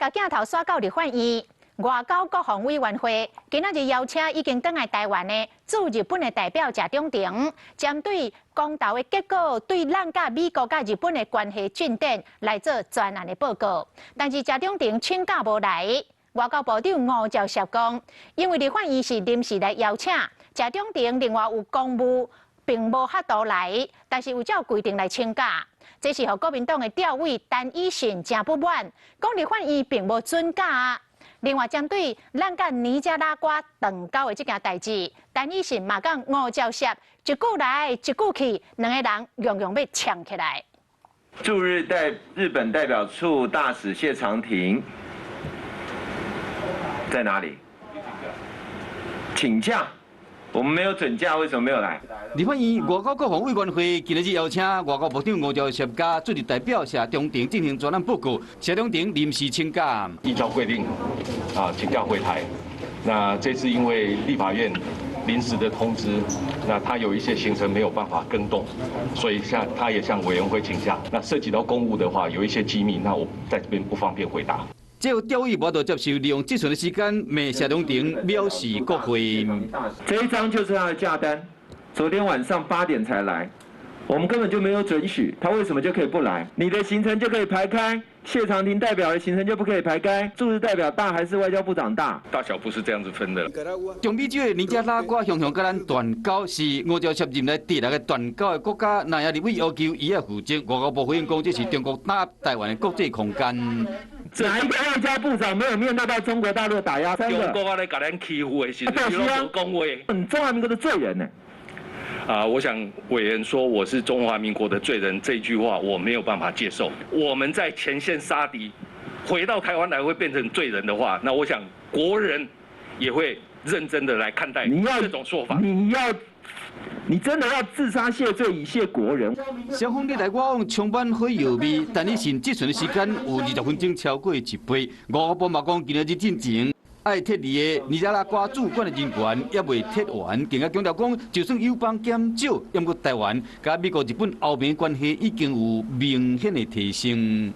共鏡頭徙到立法院，外交國防委員會今仔日邀請已經轉來台灣的駐日本的代表謝長廷，針對公投的結果對咱佮美國佮日本的關係進展來做專案的報告。但是謝長廷請假無來，外交部長吳釗燮講，因為立法院是臨時來邀請，謝長廷另外有公務，並無法度來，但是有照規定來請假。這是予國民黨的召委陳以信誠不滿，講立法院並無准假。另外，針對咱佮尼加拉瓜斷交的這件代誌，陳以信嘛佮吳釗燮一句來一句去，兩个人樣樣欲嗆起來。駐日代日本代表處大使謝長廷在哪裡？請假。我們沒有准假，為什麼沒有來？立法院外交國防委員會今日邀請外交部長吳釗燮佮駐日代表謝長廷進行專案報告。謝長廷臨時請假，依照規定啊，請假回台。那這次因為立法院臨時的通知，那他有一些行程沒有辦法更動，所以向他也向委員會請假。那涉及到公務的話，有一些機密，那我在這邊不方便回答。這個調委無法度接受，利用質詢的時間罵謝長廷藐視國會。這一張就是他的假單，昨天晚上8點才來，我們根本就沒有准許，他為什麼就可以不來？你的行程就可以排開，謝長廷代表的行程就不可以排開？駐日代表大還是外交部長大？大小不是這樣子分的。中美洲的尼加拉瓜雄雄佮咱斷交，是吳釗燮任內第六个斷交的國家。那也立委要求伊愛負責，外交部回應講，這是中國打壓台灣的國際空間。哪一個外交部長沒有面對到中國大陸打壓？中國來共咱欺負的時陣，你攏無講話。你中華民國的罪人呢？啊，我想委員說我是中華民國的罪人這句話，我沒有辦法接受。我們在前線殺敵，回到台灣來會變成罪人的話，那我想國人也會認真的來看待這種說法。你要，你真的要自殺謝罪以謝國人？雙方你來我往，充滿火藥味。但以信質詢的時間有20分鐘超過一倍。外交部嘛講，今仔日進前愛撤離的尼加拉瓜駐館的人員猶未撤完，更加強調講，就算友邦減少，毋過台灣佮美國、日本、歐盟關係已經有明顯的提升。